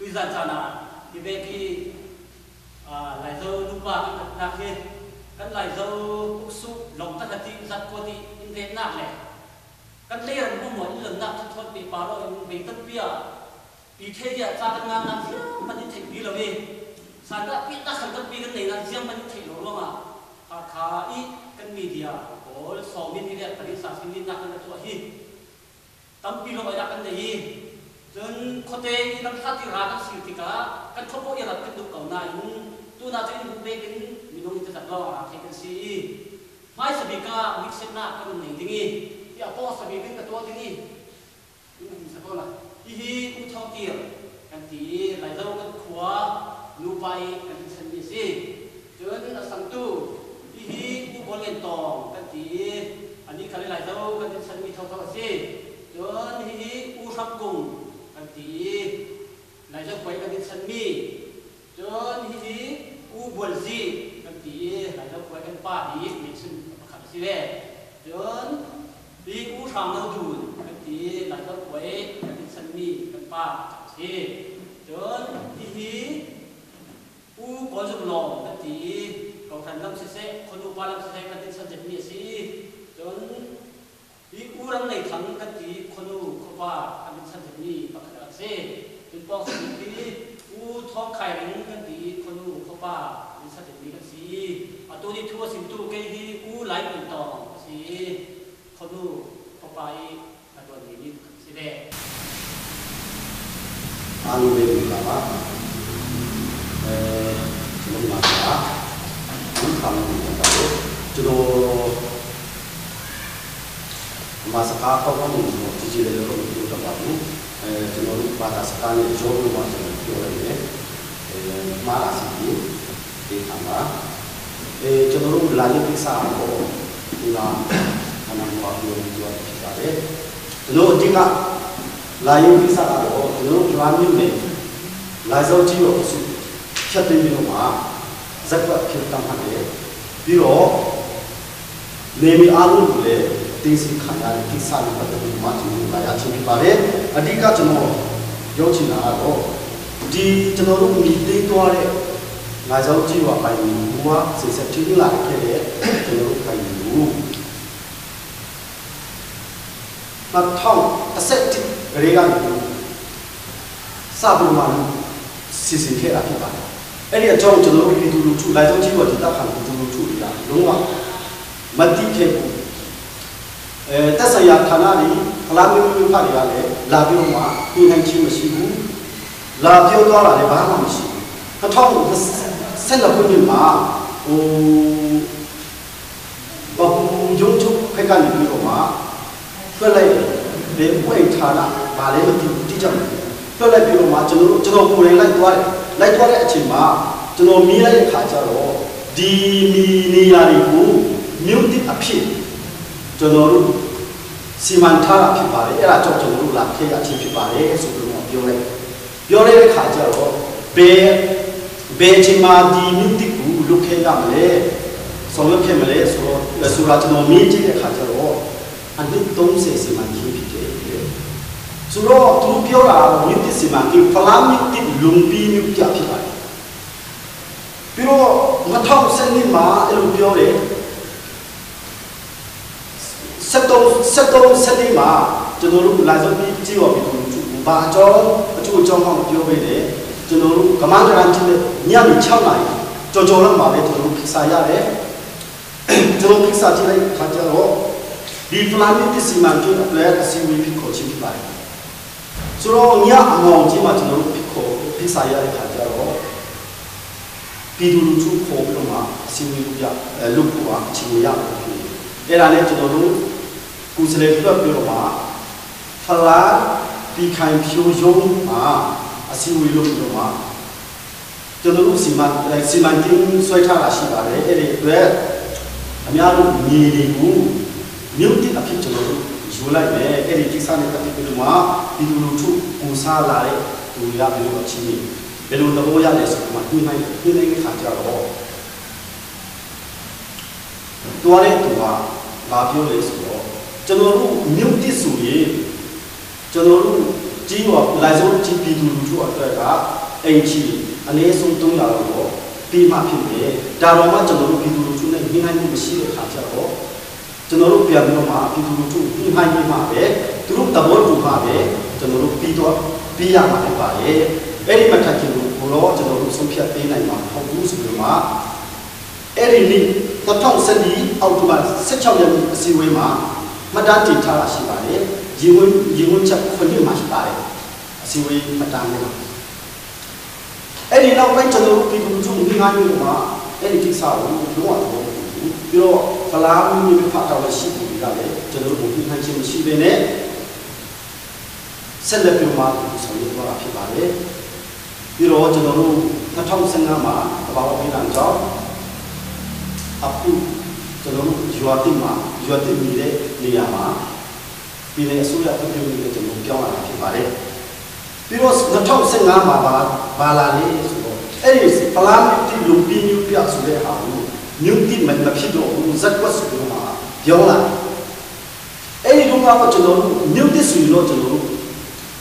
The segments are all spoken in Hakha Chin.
Tuizan caan ah hi bek hi Laizo nupa kan ratnak hi kan Laizo uksuh long tak ti zat ko ti in retnak le kan leiram mu in lonnak thathawt pe pa ro in ve tampi ah pi the dia ca kan ngan nak ziang man in theih pi lo i sanda pi ta khan tampi kan nei nak ziang man in theih lo ruangah Hakha i kan media pawl sawmin i le pali sa sin nak kan tuah hi Tampi lawng einak kan nei i cun khuate i lamhlat i ra kan sir tikah kan khuapaw i rat kan duh ko nain tuna cu inn bek in minung hi tazat lawng aa thei kan si i hmaisa bik ah miksetnak kan nei ding i hi a paw sabik in ka tuah ding i in sa ko la hihi U Thawng Kir kan ti i Laizo kan khua nupa i kan in mi a si. Cun a sangtu hihi U Bawl Ngen Tawng kan ti i anih kha le Laizo kan in sanmi thotho a si. Cun hihi U Hram Kung kan ti i Laizo khuai kan in sanmi. Cun hihi U Bual Zi kan ti i Laizo khuai kan pa bik ngeihchun pakhat a si ve. Cun hi U Hrang No Dun kan ti i Laizo khuai kan in sanmi kan pa pakhat a si. Cun hihi U Kawlzung lawng kan ti i kawhhran lam siseh, khuanu pa lam siseh kan in sanzetmi a si. Cun hi U ram nei thang kan ti i khuanu khuapa kan in sanzetmi pakhat a rak si. Cun pawng hi U Thawng Khai Ring kan ti i khuanu khuapa kan in sanzetmi kan si. Atu ni thu a simtu kei hi U Lai Pun Tawng a si i khuanu khuapa i a ṭuanmi nih a si ve. Anu le mi lama ကျွန်တော်မှာဘူးခံနေတယ်ကျွန်တော်မာစကားကောင်းကောင်းကိုကြည့်ကြည့်လေးတော့မပြောတော့ပါဘူးအဲကျွန်တော်တို့ဘာသာစကားနဲ့ရောလို့မှကျွန်တော်ပြောလိုက်တယ်အဲမာလာစီဒီခါမှာအဲကျွန်တော်တို့လာရကိစ္စတော့ဒီမှာအနန္တဝါပြောပြီးတော့ဖြစ်ပါတယ်ကျွန်တော်အဓိကလာရကိစ္စကတော့ကျွန်တော်တို့လာမြို့နယ်လာစောကြီးရောအစုဖြတ်သိမ်းပြီးတော့မှဇက်ကွက်ဖြစ်တမ်းမှတ်တယ်ပြီးတော့နေမီအားလုံးကိုလည်းတင်းစီခံရတဲ့ကိစ္စတွေပတ်သက်ပြီးမှကျွန်တော်လာရချင်းဖြစ်ပါတယ်အဓိကကျွန်တော်ပြောချင်တာကတော့ဒီကျွန်တော်တို့မြည်သိမ်းသွားတဲ့လာစောကြီးရောပိုင်ဘူကစေစချင်းလာခဲ့တဲ့ကျွန်တော်တို့ပိုင်ဘူး2011ကလေးကနေစပြီးမှစီစဉ်ခဲ့တာဖြစ်ပါတယ်အဲ့ဒီအကြောင်းကျွန်တော်တို့ပြည်သူလူထုလိုက်ဆုံးကြီးပေါ်ဒီတက်ခံပြည်သူလူထုတွေကလုံးဝမတိခဲ့ဘူးအဲတက်ဆိုင်ရာဌာနတွေဖလားမျိုးမျိုးဖတ်တွေကလည်းလာပြောမှပြင်နိုင်ခြင်းမရှိဘူးလာပြောသွားတာလည်းဘာမှမရှိဘူး2012ခုနှစ်မှာဟိုဘဘူရုံချုပ်ဖက်ကနေပြီးတော့မှတွက်လိုက်တယ်ဘယ်ဥအိဌာနဘာလဲမသိဘူးတိကျမသိတွက်လိုက်ပြီးတော့မှကျွန်တော်တို့ကျွန်တော်ကိုယ်တိုင်လိုက်သွားတယ်လိုက်သွားတဲ့အချိန်မှာကျွန်တော်မြင်လိုက်တဲ့ခါကျတော့ဒီမီနေရာတွေကိုမြို့တစ်အဖြစ်ကျွန်တော်တို့စီမံထားတာဖြစ်ပါတယ်အဲ့ဒါကြောင့်ကျွန်တော်တို့လာခဲ့ရခြင်းဖြစ်ပါတယ်ဆိုပြီးတော့ပြောလိုက်ပြောလိုက်တဲ့ခါကျတော့ဘယ်ဘယ်ချိန်မှာဒီမြို့တစ်ကိုလုတ်ခဲ့ရမလဲဆောင်ရွက်ခဲ့မလဲဆိုတော့ဆိုတာကျွန်တော်မြင်ကြည့်တဲ့ခါကျတော့အနှစ်30စီမံကိန်းဖြစ်တယ်ဆိုတော့သူပြောတာမြို့တစ်စီမံကိန်းဖလားမြို့တစ်လုံပြီးမြို့ပြဖြစ်ပါတယ်ပြီးတော့2012မှာအဲ့လိုပြောတယ်73 73 74မှာကျွန်တော်တို့လာဆုံးပြီးကြည့်ရောပြီးသူဘာအကြောင်းအကျိုးအကြောင်းမှမပြောပေးတယ်ကျွန်တော်တို့ကမန်းကရန်တီနဲ့ညနေ6နာရီကြော်ကြော်လောက်မှာပဲကျွန်တော်တို့ဖိစာရတယ်ကျွန်တော်ဖိစာကြည့်လိုက်ခါကျတော့ဒီဖလာမီတစီမန်ကိအတွက်အစီအဝေးဖိခေါ်ချင်းဖြစ်ပါတယ်ဆိုတော့ညအမောင်ကြီးမှာကျွန်တော်တို့ဖိခေါ်ဖိစာရတဲ့ခါကျတော့ပြည်သူလူထုခေါ်ပြီးတော့မှအစီအဝေးလုပ်ပြအဲလုပ်ဖို့ကအချိန်မရဘူးဖြစ်နေအဲ့ဒါနဲ့ကျွန်တော်တို့ကိုယ်စလဲလွှတ်ပြီးတော့မှဖလာဒီခိုင်ဖြိုးရုံးမှာအစီအဝေးလုပ်ပြီးတော့မှကျွန်တော်တို့စီမံစီမံကိန်းဆွဲထားတာရှိပါတယ်အဲ့ဒီအတွက်အများတို့မြေတွေကိုမြို့တစ်အဖြစ်ကျွန်တော်တို့ယူလိုက်မယ်အဲ့ဒီကိစ္စနဲ့ပတ်သက်ပြီးတော့မှပြည်သူလူထုပူစားလာတဲ့သူရဘယ်လိုအချင်းကြီးဘယ်လိုသဘောရလဲဆိုတော့မှညှိနှိုင်းညှိနှိုင်းတဲ့ခါကျတော့တွားတဲ့သူကဘာပြောလဲဆိုတော့ကျွန်တော်တို့မြို့တစ်ဆိုရင်ကျွန်တော်တို့ ကြီးရွာလိုက်စိုးကြီးပြည်သူလူထုအတွက်ကအိမ်ချီအနည်းဆုံး300လောက်တော့ပြီးမှဖြစ်တယ်။ဒါတော့မှကျွန်တော်တို့ပြည်သူလူထုနဲ့ညှိနှိုင်းမှုမရှိတဲ့အခါကျတော့ကျွန်တော်တို့ပြန်ပြီးတော့မှပြည်သူလူထုညှိနှိုင်းပြီးမှပဲသူတို့သဘောတူမှပဲကျွန်တော်တို့ပြီးတော့ပြီးရမှာဖြစ်ပါတယ်။အဲ့ဒီမထက်ခင်ကိုတော့ကျွန်တော်တို့ဆုံးဖြတ်ပေးနိုင်မှာမဟုတ်ဘူးဆိုပြီးတော့မှအဲ့ဒီနေ့2014အောက်တိုဘာ16ရက်နေ့အစည်းအဝေးမှာမှတ်တမ်းတင်ထားတာရှိပါတယ်။ရေဝင်ချက်ခုနှစ်မှာရှိပါတယ်။အစည်းအဝေးမှတ်တမ်းလေးမှာအဲ့ဒီနောက်ပိုင်းကျွန်တော်တို့ပြည်သူလူထုညှိနှိုင်းပြီးတော့မှအဲ့ဒီကိစ္စကိုလုံးဝသဘောမတူဘူး။ပြီးတော့ဖလားမျိုးမျိုးဖတ်တော်ရှိသူတွေကလည်းကျွန်တော်တို့ညှိနှိုင်းခြင်းမရှိဘဲနဲ့ဆက်လက်ပြီးမှဆောင်ရွက်သွားတာဖြစ်ပါတယ်။ပြီးတော့ကျွန်တော်တို့2015မှာတဘာဝပြည်လန်ကြောင့်အခုကျွန်တော်တို့ရွာတိမှာရွာတိနေတဲ့နေရာမှာပြည်နယ်အစိုးရပြည်ပြည်နဲ့ကျွန်တော်ပြောင်းလာတာဖြစ်ပါတယ်။ပြီးတော့2015မှာဘာလာလဲဆိုတော့အဲ့ဒီဖလားမြို့တိလုံပြင်းမြို့ပြဆိုတဲ့ဟာကိုမြို့တိမဖြစ်တော့ဘူးဇက်ကွက်ဆိုတော့မှပြောင်းလာ။အဲ့ဒီတော့ကတော့ကျွန်တော်တို့မြို့တိဆိုရင်တော့ကျွန်တော်တို့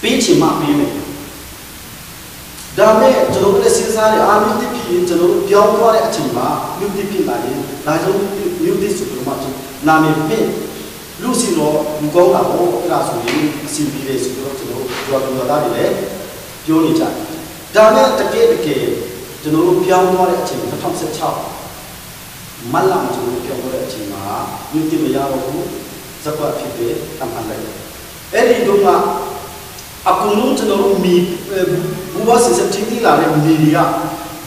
ပေးချင်မှပေးမယ်။ဒါမဲ့ကျွန်တော်တို့လည်းစဉ်းစားရအာမြို့တိဖြစ်ရင်ကျွန်တော်တို့ပြောင်းသွားတဲ့အချိန်မှာမြို့တိဖြစ်လာရင်လာဆုံးမြို့တိဆိုတော့မှနာမည်ပြလူစီတော့လူကောင်းတာပေါ့အဲ့ဒါဆိုရင်အစီအပြေတယ်ဆိုတော့ကျွန်တော်တို့ရွာသူရွာသားတွေလည်းပြောနေကြတယ်။ဒါနဲ့တကယ်တကယ်ကျွန်တော်တို့ပြောင်းသွားတဲ့အချိန်2016မတ်လမှာကျွန်တော်တို့ပြောင်းသွားတဲ့အချိန်မှာမြို့တိမရတော့ဘူးဇက်ကွက်ဖြစ်တဲ့တမ်ဟန်လိုက်။အဲ့ဒီတော့ကအကူလုံးကျွန်တော်တို့မီဘူဘာစစ်စစ်တီလာတဲ့မီဒီယာ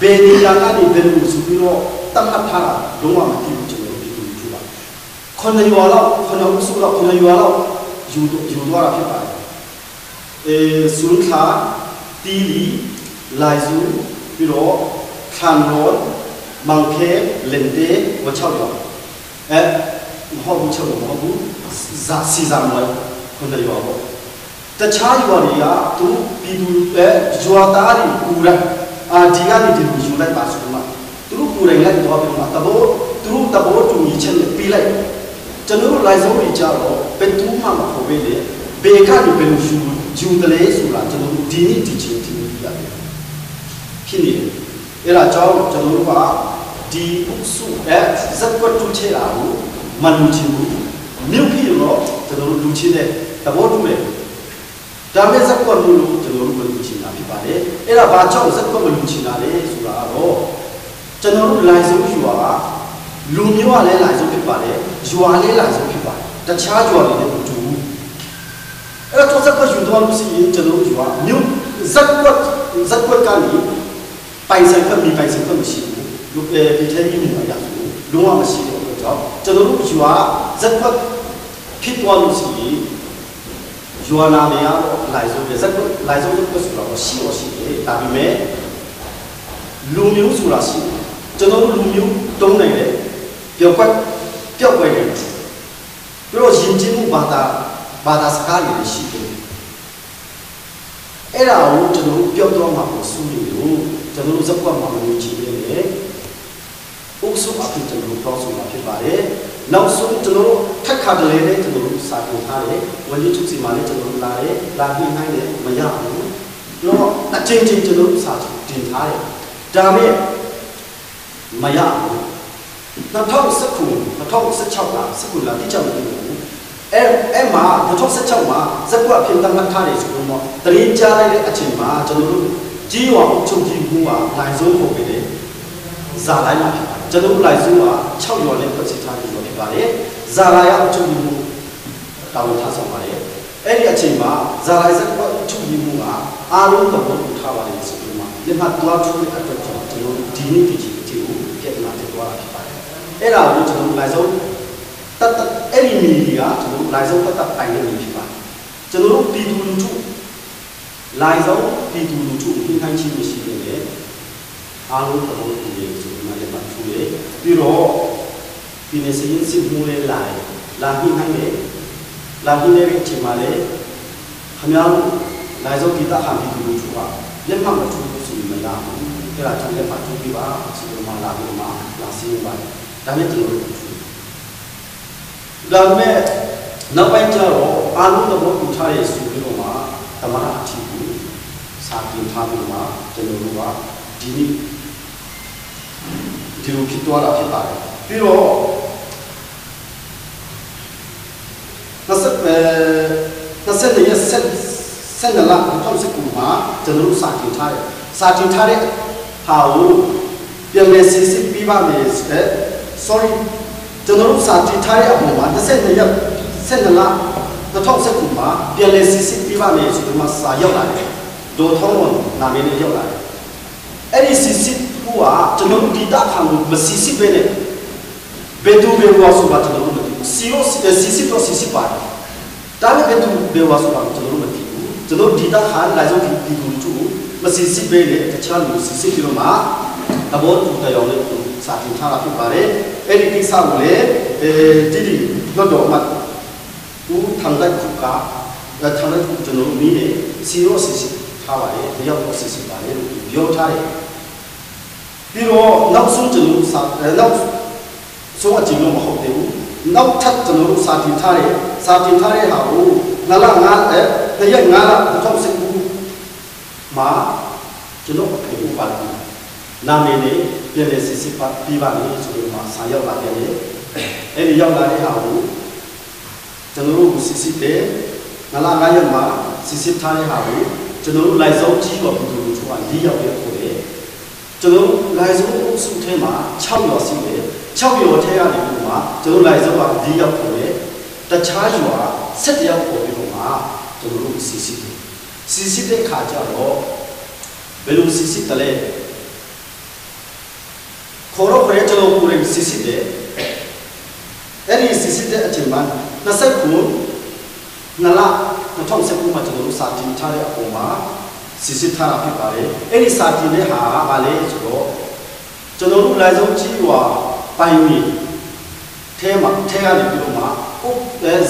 ဘယ်နေရာကနေဘယ်လိုဆိုပြီးတော့တတ်မှတ်ထားတာလုံးဝမသိဘူးကျွန်တော်တို့ပြည်သူလူထုကခုနှစ်ရွာလောက်ခုနှစ်ဦးစုလောက်ခုနှစ်ရွာလောက်ယူသွားတာဖြစ်ပါတယ်။အဲစွန်ခါတီလီလိုက်စုပြီးတော့ခန်ရောမောင်ခဲလန်တေဝချောက်ရွာအဲမဟုတ်ဘူးချက်မဟုတ်ဘူးဇာစီဇာမွယ်ခုနှစ်ရွာပေါ့တခြားရွာတွေကသူပြည်သူအဲရွာသားတွေကူလိုက်အာဒီကနေဒီလိုယူလိုက်ပါဆိုမှသူတို့ကိုယ်တိုင်လိုက်တော့ပြီးမှတဘောသူတို့တဘောတူညီချက်နဲ့ပြီးလိုက်ကျွန်တော်တို့လိုက်ဆုံးတွေကြတော့ဘယ်သူမှမခေါ်ပေးလေဘယ်ကနေဘယ်လိုယူယူတယ်လဲဆိုတာကျွန်တော်တို့ဒီနေ့ဒီချိန်ဒီနေ့ပြရတယ်ဖြစ်နေတယ်အဲ့ဒါကြောင့်ကျွန်တော်တို့ကဒီဥစုအဲဇက်ကွတ်တူချေတာကိုမလူချင်ဘူးမြို့ဖြစ်တော့ကျွန်တော်တို့လူချင်းတဲ့တဘောတူတယ်ဒါမဲ့ဇက်ကွတ်လို့ကျွန်တော်တို့မလူချင်တာဖြစ်ပါတယ်အဲ့ဒါဘာကြောင့်ဇက်ကွတ်မလူချင်တာလဲဆိုတာတော့ကျွန်တော်တို့လိုက်ဆုံးရွာလူမျိုးကလည်းလိုက်ဆုံးဖြစ်ပါတယ်ရွာလည်းလိုက်ဆုံးဖြစ်ပါတယ်တခြားရွာတွေလည်းမတူဘူးအဲ့တော့ဇက်ကွတ်ယူတော့လို့ရှိရင်ကျွန်တော်တို့ရွာမြို့ဇက်ကွတ်ဇက်ကွတ်ကနေပိုင်ဆိုင်ခွင့်မိပိုင်ဆိုင်ခွင့်မရှိဘူးလူဒီထဲကြီးမျိုးရဆိုလုံးဝမရှိတဲ့အတွက်ကြောင့်ကျွန်တော်တို့ရွာဇက်ကွတ်ဖြစ်သွားလို့ရှိရင်ရွာနာမည်ကတော့လိုက်ဆုံးပဲဇက်ကွတ်လိုက်ဆုံးဇက်ကွတ်ဆိုတော့ရှိတော့ရှိတယ်ဒါပေမဲ့လူမျိုးဆိုတာရှိတယ်ကျွန်တော်တို့လူမျိုးတုံးနိုင်တယ်ပျောက်ကွက်ပျောက်ကွက်တယ်ပြီးတော့ယဉ်ကျေးမှုဘာသာစကားတွေရှိတယ်အဲ့ဒါကိုကျွန်တော်တို့ပျောက်တော့မှာကိုစူးနေလို့ကျွန်တော်တို့ဇက်ကွက်မှာမလို့ချင်နေတယ်ဥစ္စာအဖြစ်ကျွန်တော်တို့တောင်းဆိုမှာဖြစ်ပါတယ်နောက်ဆုံးကျွန်တော်တို့ထက်ခါတလဲနဲ့ကျွန်တော်တို့စာတင်ထားတယ်ဝန်ကြီးချုပ်စီမှာလည်းကျွန်တော်တို့လာတယ်လာညှိနှိုင်းတယ်မရဘူးတော့အချင်းချင်းကျွန်တော်တို့စာတင်ထားတယ်ဒါမဲ့မရဘူး2019 2016လား19လားတိကျမသိဘူးအဲ့မှာ2016မှာဇက်ကွက်အဖြစ်တတ်မှတ်ထားတယ်ဆိုတော့တရင်ကြားလိုက်တဲ့အချိန်မှာကျွန်တော်တို့ကြီးရွာချုပ်ကြီးမှုကနိုင်ဆုံးပုံပဲတယ်ဇာလိုက်မှာဖြစ်ပါတယ်ကျွန်တော်တို့လိုက်ဆုံးက6ရွာနဲ့ဖွဲ့စည်းထားတဲ့ရွာဖြစ်ပါတယ်ဇာလာရအချုပ်ကြီးမှုတာဝန်ထမ်းဆောင်ပါတယ်အဲ့ဒီအချိန်မှာဇာလိုက်ဇက်ကွက်ချုပ်ကြီးမှုကအားလုံးသဘောတူထားပါတယ်ဆိုပြီးမှလက်မှတ်တွားထိုးတဲ့အတွက်ကြောင့်ကျွန်တော်တို့ဒီနေ့ဒီချိန်အထိကိုပြဿနာဖြစ်သွားတာဖြစ်ပါတယ်အဲ့ဒါကိုကျွန်တော်တို့လိုက်ဆုံးတတ်အဲ့ဒီမီဒီယာကျွန်တော်တို့လိုက်ဆုံးတတ်တပိုင်နေနေဖြစ်ပါတယ်ကျွန်တော်တို့ပြည်သူလူထုလိုက်ဆုံးပြည်သူလူထုနှိမ့်ခိုင်းခြင်းမရှိဘဲနဲ့အားလုံးသဘောတူတယ်ဆိုပြီးမှလက်မှတ်ထိုးတယ်ပြီးတော့ဒီနေ့စရင်စစ်မှုလေးလာလာနှိမ့်ခိုင်းတယ်လာနှိမ့်တဲ့အချိန်မှာလည်းခင်ဗျားတို့လိုက်ဆုံးဒီတဟာပြည်သူလူထုကလက်မှတ်မထိုးဘူးဆိုပြီးမရဘူးအဲ့ဒါကြောင့်လက်မှတ်ထိုးပြီးပါဆိုပြီးမှလာပြီးမှလာစင်းပါတယ်ဒါနဲ့ကျွန်တော်တို့ဒါမဲ့နောက်ပိုင်းကျတော့အားလုံးသဘောတူထားရဆိုပြီးတော့မှ သမရအထီကိုစာတင်ထားပြီးမှကျွန်တော်တို့ကဒီနေ့ဒီလိုဖြစ်သွားတာဖြစ်ပါတယ်။ပြီးတော့20ရက်ဆက်ဆက်လ2019မှာကျွန်တော်တို့စာတင်ထားတယ်။စာတင်ထားတဲ့ဟာကိုပြန်လည်စစ်စစ်ပြီးပါမယ် sorry ကျွန်တော်တို့စာတင်ထားတဲ့အပေါ်မှာ22ရက်12လ2019မှာပြန်လည်စစ်စစ်ပြီးပါမယ်ဆိုပြီးမှစာရောက်လာတယ်။ဒေါ်ထုံးဝန်နာမည်နဲ့ရောက်လာတယ်။အဲ့ဒီစစ်စစ်ဟိုကကျွန်တော်တို့ဒီတာခံကိုမစစ်စစ်ပဲနဲ့ဘယ်သူဘယ်ဝါဆိုတာကျွန်တော်တို့မသိဘူး။စီရောစစ်စစ်တော့စစ်စစ်ပါတယ်။ဒါလည်းဘယ်သူဘယ်ဝါဆိုတာကျွန်တော်တို့မသိဘူး။ကျွန်တော်ဒီတာခံလိုက်ဆုံးဒီလူတို့မစစ်စစ်ပဲနဲ့တခြားလူစစ်စစ်ပြီးတော့မှသဘောတူတရားနဲ့စာတင်ထားတာဖြစ်ပါတယ်။အဲ့ဒီကိစ္စကိုလည်းအဲဒီဒီလွတ်တော်မှာဦးထန်လိုက်ခုကထန်လိုက်ခုကျွန်တော်တို့မိနေစီရောစီစီထားပါတယ်။တယောက်တော့စီစီပါတယ်လို့ပြောထားတယ်။ပြီးတော့နောက်ဆုံးကျွန်တော်တို့စာနောက်ဆုံးအကြိမ်တော့မဟုတ်သေးဘူး။နောက်ထပ်ကျွန်တော်တို့စာတင်ထားတဲ့စာတင်ထားတဲ့ဟာကိုနလငါအဲတရက်9လ2019မှာကျွန်တော်အဖေဥပါလိနာမည်နဲ့ပြန်လည်စစ်စစ်ပါပြီးပါမယ်ဆိုပြီးမှစာရောက်လာပြန်တယ်။အဲ့ဒီရောက်လာတဲ့ဟာကိုကျွန်တော်တို့စစ်စစ်တဲ့နလ9ရက်မှာစစ်စစ်ထားတဲ့ဟာကိုကျွန်တော်တို့လိုက်ဆုံးကြီးတော်ပြည်သူလူထုက၄ယောက်ပဲခေါ်တယ်။ကျွန်တော်တို့လိုက်ဆုံးအုပ်စုထဲမှာ6ယောက်ရှိတယ်။6ယောက်ထဲကနေပြီးမှကျွန်တော်လိုက်ဆုံးက၄ယောက်ခေါ်တယ်။တခြားရွာ7ယောက်ခေါ်ပြီးတော့မှကျွန်တော်တို့စစ်စစ်တယ်။စစ်စစ်တဲ့ခါကျတော့ဘယ်လိုစစ်စစ်တယ်လဲခေါ်တော့ခရဲကျွန်တော်ကိုယ်တိုင်စစ်စစ်တယ်။အဲ့ဒီစစ်စစ်တဲ့အချိန်မှာ29နလ2019မှာကျွန်တော်တို့စာတင်ထားတဲ့အပေါ်မှာစစ်စစ်ထားတာဖြစ်ပါတယ်။အဲ့ဒီစာတင်တဲ့ဟာကဘာလဲဆိုတော့ကျွန်တော်တို့လိုက်ဆုံးကြီးရွာပိုင်မီထဲမှာထဲကနေပြီးတော့မှ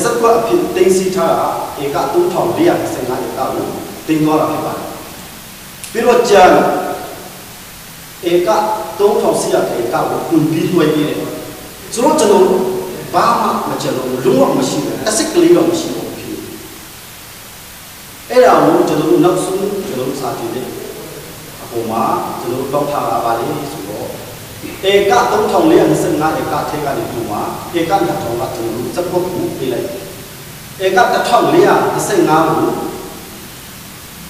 ဇက်ကွက်အဖြစ်တင်စီထားတာဧက3425ဧကကိုတင်သွားတာဖြစ်ပါတယ်။ပြီးတော့ကျန်ဧက3400ဧကကိုကွန်ပြီးလွှဲပြီးတယ်။ဆိုတော့ကျွန်တော်တို့ဘာမှမကျန်တော့လုံးဝမရှိဘူး။အစစ်ကလေးတော့မရှိဘူးဖြစ်။အဲ့ဒါကိုကျွန်တော်တို့နောက်ဆုံးကျွန်တော်တို့စာတင်တဲ့အပေါ်မှာကျွန်တော်တို့တောင်းထားတာပါလေဆိုတော့ဧက3425ဧကထဲကနေပြီးမှဧက2000ကကျွန်တော်တို့စက်ပုတ်ကိုပေးလိုက်။ဧက1425ကို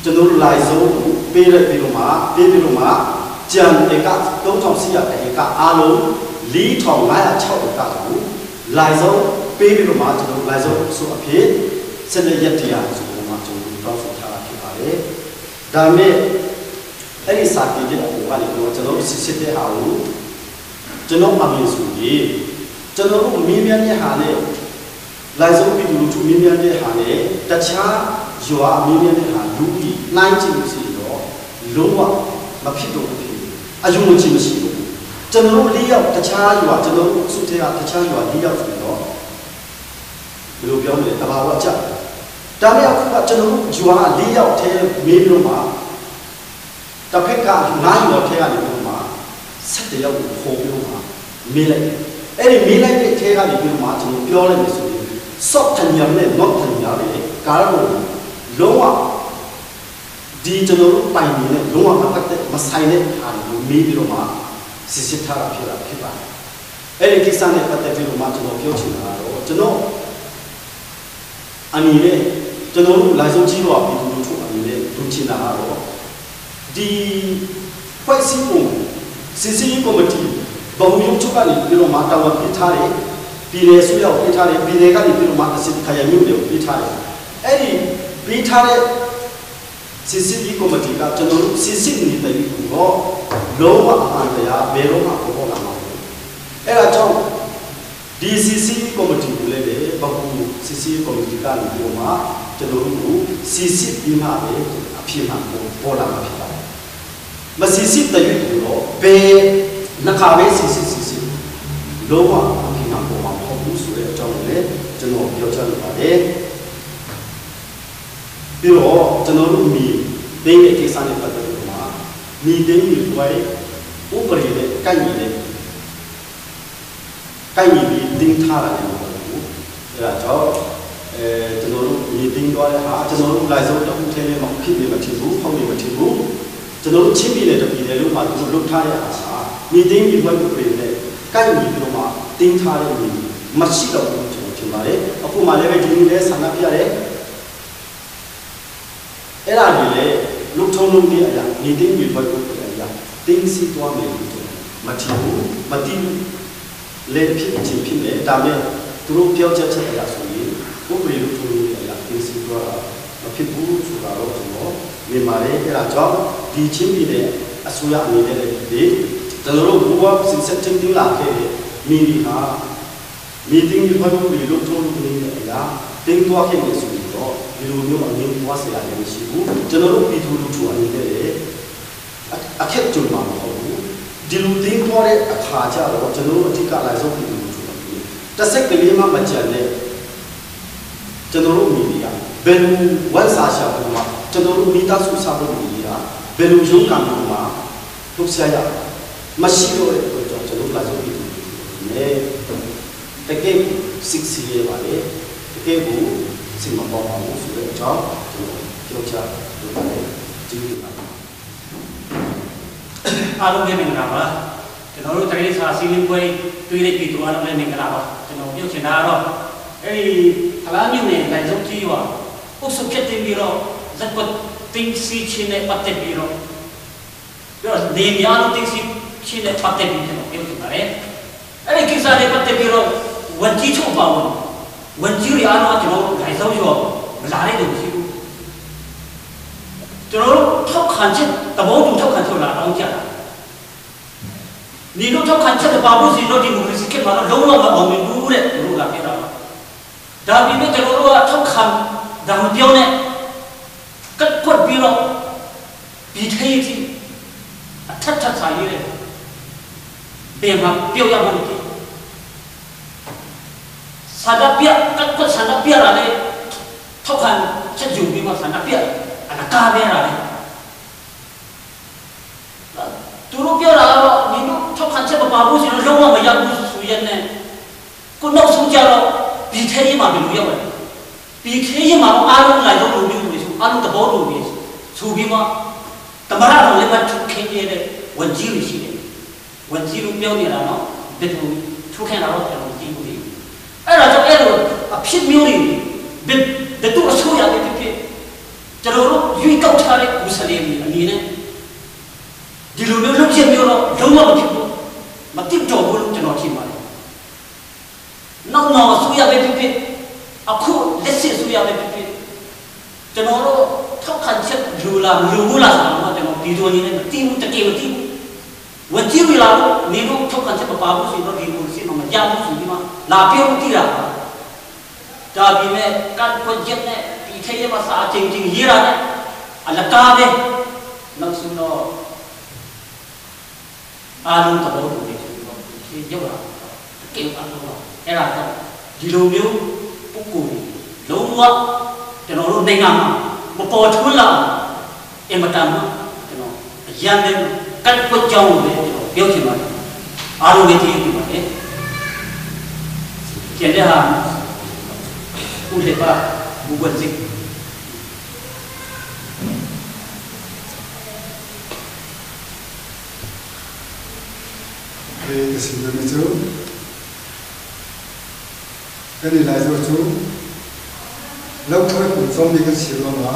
ကျွန်တော်တို့လိုက်ဆုံးပေးလိုက်ပြီးတော့မှပေးပြီးတော့မှကျန်ဧက3400ဧကအားလုံး4506ဧကကိုလိုက်ဆုံးပေးပြီးတော့မှကျွန်တော်တို့လိုက်ဆုံးဆိုအဖြစ်စနေရက်တရားဆိုတော့မှကျွန်တော်တို့တောင်းဆိုထားတာဖြစ်ပါတယ်။ဒါမဲ့အဲ့ဒီစာတင်တဲ့အပေါ်ကနေတော့ကျွန်တော်တို့စစ်စစ်တဲ့ဟာကိုကျွန်တော်အမြင်ဆိုရင်ကျွန်တော်တို့မင်းမြတ်တဲ့ဟာနဲ့လိုက်ဆုံးပြည်သူလူထုမင်းမြတ်တဲ့ဟာနဲ့တခြားရွာမင်းမြတ်တဲ့ဟာလူကြီးနှိုင်းကြည့်လို့ရှိရင်တော့လုံးဝမဖြစ်တော့ဘူးဖြစ်အယုံအကြည်မရှိဘူးကျွန်တော်တို့၄ယောက်တခြားရွာကျွန်တော်တို့စုထဲကတခြားရွာ၄ယောက်ဆိုရင်တော့ဘယ်လိုပြောမလဲတဘာဝကြဒါပေမဲ့အခုကကျွန်တော်တို့ရွာ၄ယောက်ထဲမေးပြီးတော့မှတစ်ဖက်က9ရွာထဲကနေပြီးတော့မှ7ယောက်ကိုခေါ်ပြီးတော့မှမေးလိုက်တယ်။အဲ့ဒီမေးလိုက်တဲ့ထဲကနေပြီးတော့မှကျွန်တော်ပြောလိုက်မယ်ဆိုရင်စော့ထညံနဲ့နော့ထညံနဲ့ကားတော့လုံးဝဒီကျွန်တော်တို့ပိုင်နေတဲ့လုံးဝမပတ်တဲ့မဆိုင်တဲ့ဟာတွေကိုမေးပြီးတော့မှစစ်စစ်ထားတာဖြစ်တာဖြစ်ပါတယ်။အဲ့ဒီကိစ္စနဲ့ပတ်သက်ပြီးတော့မှကျွန်တော်ပြောချင်တာကတော့ကျွန်တော်အနေနဲ့ကျွန်တော်တို့လိုက်ဆုံးကြီးတော့ပြည်သူလူထုအနေနဲ့လူချင်တာကတော့ဒီဖွဲ့စည်းပုံစစ်စစ်ကော်မတီဘုံရုံချုပ်ကနေပြီးတော့မှတာဝန်ပေးထားတယ်ပြည်နယ်ဆိုရောက်ပေးထားတယ်ပြည်နယ်ကနေပြီးတော့မှအစစ်ခရမြို့တွေကိုပေးထားတယ်အဲ့ဒီပေးထားတဲ့စစ်စစ်ကော်မတီကကျွန်တော်တို့စစ်စစ်နေတဲ့လူတော့လုံးဝအမှန်တရားဘယ်တော့မှပေါ်လာမှာမဟုတ်အဲ့ဒါကြောင့်ဒီ CC ကော်မတီကိုလည်းပဲဘကူ CC ကော်မတီကနေပြီးတော့မှကျွန်တော်တို့ကို CC ပြီးမှပဲအဖြစ်မှပေါ်လာမှာဖြစ်ပါတယ်မ CC တရွေ့တော့ဘယ်နှခါပဲ CC CC လုံးဝအဖြစ်မှပေါ်မှာမဟုတ်ဘူးဆိုတဲ့အကြောင်းကိုလည်းကျွန်တော်ပြောချလိုပါတယ်ပြီးတော့ကျွန်တော်တို့မိသိတဲ့ကိစ္စနဲ့ပတ်သက်ပြီးတော့မှမိသိမိလွယ်ဥပဒေနဲ့ကိုက်ညီတဲ့ကိုက်ညီပြီးတင်းထားတာလည်းမဟုတ်ဘူးအဲဒါကြောင့်အဲကျွန်တော်တို့မိ မြေတင်းသွားတဲ့ဟာကျွန်တော်တို့လိုက်စုံတခုထဲလေးမှာဖြစ်နေမထင်ဘူးဖုံးနေမထင်ဘူးကျွန်တော်တို့ချင်းပြည်နယ်တပြည်နယ်လုံးမှာသူတို့လုပ်ထားတဲ့ဟာဟာမြေတင်းမြေဖွဲ့ဥပဒေနဲ့ကိုက်ညီပြီးတော့မှတင်းထားတဲ့မြေမရှိတော့ဘူးကျွန်တော်ထင်ပါတယ်အခုမှလည်းပဲဒီနေ့လဲဆန္ဒပြရတယ်အဲ့ဒါတွေလည်းလုထုံလုံးတွေအရာမြေတင်းမြေဖွဲ့ဥပဒေအရာတင်းစီသွားမယ်လို့ကျွန်တော်မထင်ဘူးမတိဘူးလေဖြစ်ချင်းဖြစ်နေဒါမဲ့သူတို့ပြောချက်ချက်အရာဆိုရင်ဥပဒေလုထုံလုံးတွေအရာတင်းစီသွားတာမဖြစ်ဘူးဆိုတာတော့ကျွန်တော်မြင်ပါတယ်အဲ့ဒါကြောင့်ဒီချင်းပြည်နယ်အစိုးရအနေနဲ့လည်းဒီကျွန်တော်တို့ဘူဝစင်ဆက်တင်းတင်းလာခဲ့တဲ့မိမိဟာမီတင်းဒီဘက်ကိုလုထုံလုံးတွေအရာတင်းသွားခဲ့နေဆိုရင်တော့ဒီလိုမျိုးအငင်းသွားเสียရတယ်မရှိဘူးကျွန်တော်တို့ပြည်သူလူထုအနေနဲ့လည်းအခက်ကြုံမှာမဟုတ်ဘူးဒီလိုတင်းသွားတဲ့အခါကျတော့ကျွန်တော်တို့အဓိကလိုက်ဆုံးပြည်သူလူထုအနေနဲ့တစ်စက်ကလေးမှမကြံတဲ့ကျွန်တော်တို့မိမိကဘယ်လိုဝန်စာရှာဖို့မှာကျွန်တော်တို့မိသားစုစားဖို့မိမိကဘယ်လိုရုန်းကန်ဖို့မှာထုတ်ဆရရမရှိတော့တဲ့အတွက်ကြောင့်ကျွန်တော်လိုက်ဆုံးပြည်သူလူထုအနေနဲ့တကယ်စစ်စီရပါလေတကယ်ကိုစိတ်မပေါပါဘူးဆိုတဲ့အကြောင်းကျွန်တော်ပြောချလိုပါတယ်ကျေးဇူးပါအားလုံးပဲမင်္ဂလာပါကျွန်တော်တို့တရေစာစီလင်းပွဲတွေးတဲ့ပြည်သူအားလုံးလည်းမင်္ဂလာပါကျွန်တော်ပြောချင်တာကတော့အဲ့ဒီဖလားမြို့နယ်လိုင်စုံကြီးရွာဥစုဖြစ်တင်ပြီးတော့ဇက်ပတ်တင်းစီချင်းနဲ့ပတ်သက်ပြီးတော့ပြောနေများလို့တင်းစီချင်းနဲ့ပတ်သက်ပြီးကျွန်တော်ပြောချင်ပါတယ်အဲ့ဒီကိစ္စနဲ့ပတ်သက်ပြီးတော့ဝန်ကြီးချုပ်ပါဝင်ဝန်ကြီးတွေအားလုံးကျွန်တော်လိုင်စုံရွာမလာတဲ့လူမရှိဘူးကျွန်တော်တို့ထောက်ခံချက်တဘောတူထောက်ခံချက်လာတော့ကြတာ你တို့ထောက်ခံချက်ပါဘူးစီတော့ဒီမိုကရေစီခေတ်မှာတော့လုံးဝမအောင်မြင်ဘူးတဲ့တို့ကပြောတာဒါပေမဲ့ကျွန်တော်တို့ကထောက်ခံဒါမပြောနဲ့ကတ်ကွက်ပြီးတော့ဒီထေးကြီးအထက်ထက်ဆိုင်ရတဲ့ဘယ်မှာပြောရမှာလဲဆန္ဒပြကတ်ကွက်ဆန္ဒပြလာလေထောက်ခံချက်ယူပြီးမှဆန္ဒပြအနကားပဲလာလေသူတို့ပြောတာတော့နင်တို့ထောက်ခံချက်မပါဘူးဆိုတော့လုံးဝမရဘူးဆိုရက်နဲ့ကိုနောက်ဆုံးကြတော့ဒီထဲရေးမှာဘယ်လိုရောက်လဲဒီထဲရေးမှာတော့အားလုံးလိုက်တော့လူမျိုးတွေဆိုအားလုံးသဘောတူပြီးဆိုပြီးမှတမရတော်လည်းမထုတ်ခင်းရတဲ့ဝန်ကြီးတွေရှိတယ်ဝန်ကြီးတို့ပြောနေတာနော်ဘယ်သူထုတ်ခင်းတာတော့ကျွန်တော်ကြည့်ဘူးလေအဲ့ဒါကြောင့်အဲ့လိုအဖြစ်မျိုးတွေဘယ်သူအဆိုးရတဲ့ဖြစ်ဖြစ်ကျွန်တော်တို့ရွေးကောက်ထားတဲ့ကုသလင်တွေအနေနဲ့ဒီလိုမျိုးလုပ်ချက်မျိုးတော့လုံးဝမဖြစ်ဘူးမတိတော်ဘူးလို့ကျွန်တော်ထင်ပါတယ်နောက်နောက်အစိုးရပဲဖြစ်ဖြစ်အခုလက်စစ်အစိုးရပဲဖြစ်ဖြစ်ကျွန်တော်တို့ထောက်ခံချက်လူလာလူဘူးလားဆိုတော့ကျွန်တော်ဒီလိုနေနဲ့မတိဘူးတကယ်မတိဘူးဝန်ကြီးတွေလာလို့နေတို့ထောက်ခံချက်မပါဘူးဆိုတော့ဒီလိုစီမမရဘူးဆိုပြီးမှလာပြောတိတာဒါပေမဲ့ကတ်ခွချက်နဲ့ဒီထဲမှာစာချင်းချင်းရေးတာနဲ့အလကားပဲနောက်ဆုံးတော့အားလုံးသဘောတူတယ်ဆိုတော့ဖြေရောက်လာတကယ်အားလုံးတော့အဲ့ဒါတော့ဒီလိုမျိုးပုဂ္ဂိုလ်လုံးဝကျွန်တော်တို့နိုင်ငံမှာမပေါ်ထွန်းလာအင်မတန်မှကျွန်တော်အရန်နဲ့ကတ်ကွက်ကြောင်းကိုလည်းကျွန်တော်ပြောချင်ပါတယ်အားလုံးလည်းကြည့်ပြပါတယ်ကျန်တဲ့ဟာဥလေပါဘူဝန်စစ်ဒီစီမမကျိုးကနေလာဆိုကျိုးလောက်ထွက်ကိုစုံမိကစီရောမှာ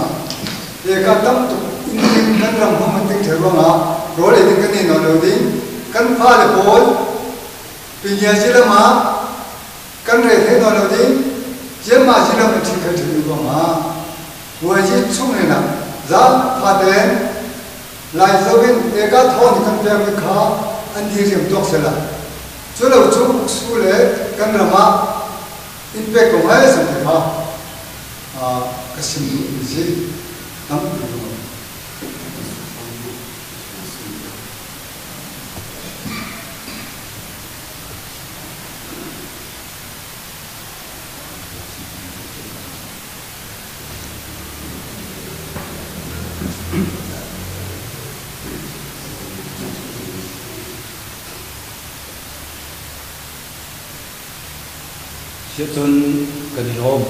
ဧကတမ်တုအင်းင်းကန်ရမမတင်ထေရောမှာရောလေတင်ကနေနော်လို့တင်ကန်ဖာလေပေါ်ပညာရှိလမှာကန်ရဲထေနော်လို့တင်ကျမရှိလမထိခထေရောမှာဝကြီးချုံနေတာဇာဖာတဲ့လိုက်ဆိုရင်ဧကထောနိကန်ပြမိခါအန်ဒီရင်တော့ဆလာကျလို့ကျုဆူလေကန်ရမ impact ကိုဟဲ့စတဲ့ဟာအာကစင်စီတမ် စစ်尊跟你罗，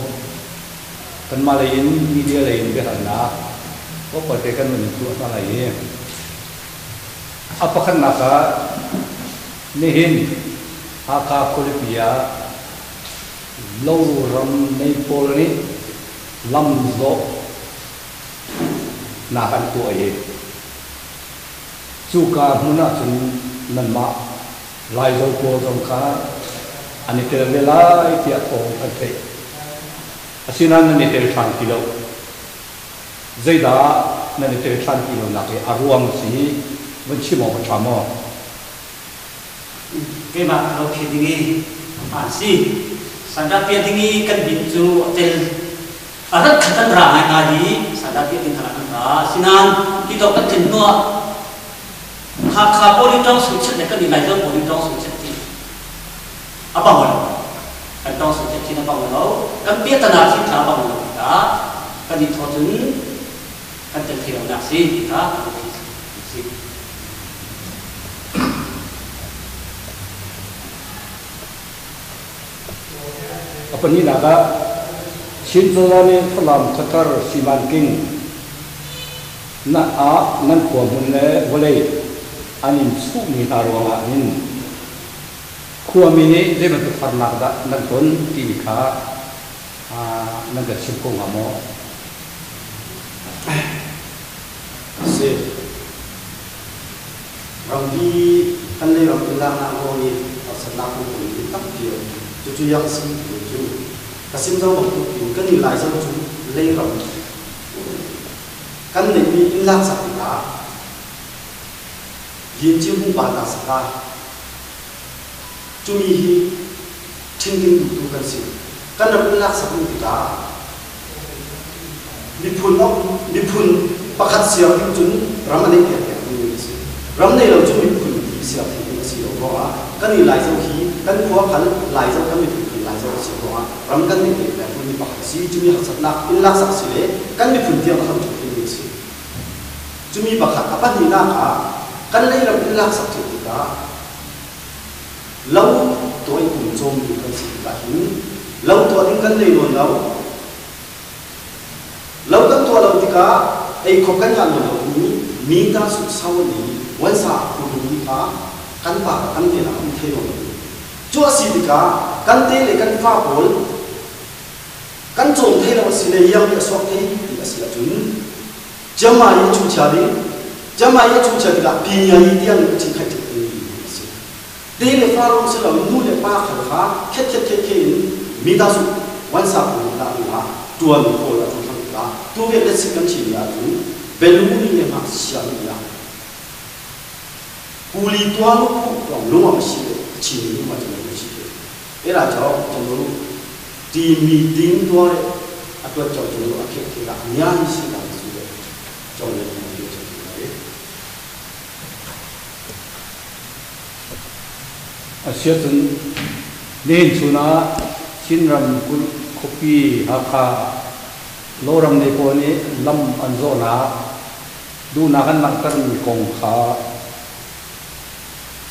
Kanmah lei in media lei in biahalnak tlawmpal te kan vun in tuah hna lai i a pakhatnak ah nihin Hakha khualipi ah loram nei pawl nih lamzawh nak an tuah i cuka hmun ahcun nanmah Laizo pawl zong kha an i tel ve lai tiah thawng kan theih. Asinain nan i tel ṭhan ti lo. Zeidah nan i tel ṭhan ti lonak hi a ruang si vun chim awk a ṭha maw? Keimah ka lo phi ding i an si. Sandah piah ding i kan bin cu a tel a rat khat an ra ngaingai i sandah piah ding kha an ra. Asinain hi tawk kan tlin hnuah Hakha pawl i ṭawng sungchiat le kan i Laizo pawl i ṭawng sungchiat ti a bang lo. Kan ṭawng sungchiat thin a bang lo. Kan piahtana thin kha a bang lo tikah kan i thaw cun kan tel thei lonak si ti kha kan si. A pahnihnak ah Chin cozah nih Falam khuathar Simanking na ah nan khua hmun le vawlei an in chuhmi hna ruangah hin khuami nih zei bantuk harnak dah nan ton timi kha nan kan chim kho hnga maw? Si. Rampi kan lei ram in laknak ruang i harsatnak kan ton mi tampi a um. Cucu yang si ti cu ka sim zo bantuk in kan i lai zo cu lei ram kan neihmi inn laksak tikah Yinci hmupa ta saka cumi hi ṭhingting duhtu kan si. Kan ram inn laksak ning tikah miphun miphun pakhat siar ding cun ram a neih piak piak ding a si. Ram nei lo cu miphun ti siar thei ding a si lo ruangah kan i Laizo hi kan khua khan Laizo kan miphun kan Laizo a si ruangah ram kan neih piak piak mi pakhat a si. Cumi harsatnak inn laksak si le kan miphun tiang a hram ṭhut ding a si. Cumi pakhat a pahnihnak ah kan leiram inn laksak ṭheh tikah lo tuah i kum cawmtu kan si tikah hin lo tuah ding kan nei nawn lo. Lo kan tuah lo tikah ei khop kan ngah nawn lo i mi ta suk sau an i wansa kulung mi kha kan pa kan te ah um thei nawn lo. Cu a si tikah kan te le kan fa pawl kan cawm thei lo a si le iang nih a suak thei ti a si ahcun Chiangmai i chungchia ding Chiangmai i chungchia tikah pinya i tiang in a chim khat ding a si. Te le fa lawng si loin nu le pa khal kha khet khet khet khet in mi ta su wan sa pu la nga tuan khawl a tu thang tikah tu ve le sik kan chin ni ahcun belu ni le ma siang ni ah kuli tua lu pu tong lung a si le chin ni ma chan lu si အဲ့ဒါကြောင့်ကျွန်တော်တို့ဒီမီတင်းသွားတဲ့အတွက်ကြောင့်ကျွန်တော်တို့အခက်အခဲကအများကြီးရှိတာဆိုတော့ကျွန်တော်လည်းပြောချင်ပါတယ် A si ahcun nihin chun ah Chinram kulh khuapi Hakha loram nei pawl nih lam an zawhnak duhnak an langhtermi kong kha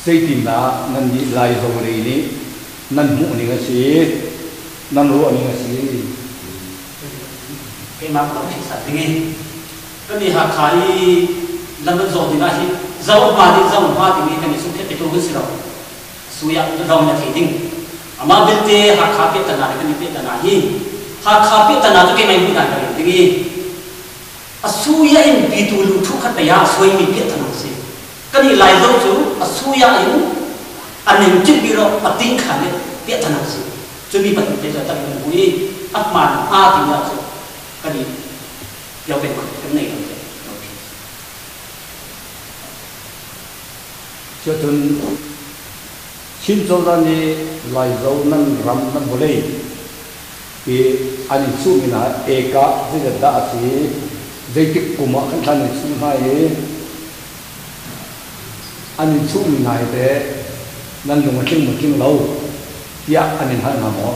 Zeitindah nannih Laizo lei nih nan hmuhning a si, nan ruahning a si? Keimah ka phisat ding i kan i Hakha i lam an zawh ding ah hin zo hma ding zo hma ding i kan i sungkhet petu kan si lo. Sui ah rong na thei ding. Amah belte Hakha piahtana le kan i piahtana hi Hakha piahtana cu keimah in hmuh dan ka rel ding i a suya in pitu lu thu khat pei ah a suaimi piahtana a si. Kan i Laizo cu a suya in a ning cip bi ro a ting kha le piahtana a si. Cu mi pahnih te cu a tak in kan hmu i a hmaan aa timi ah cu kan i pio peng kan nei lo te. Cuacun Chin cozah nih Laizo nan ram nan vawlei i an i cuhmi hna eka zeizat dah a si, zeitik kum ah kan thlan i cuh hna i an in chuhmi hna hi teh nan lung a tling maw tling lo tiah an in hal hna maw?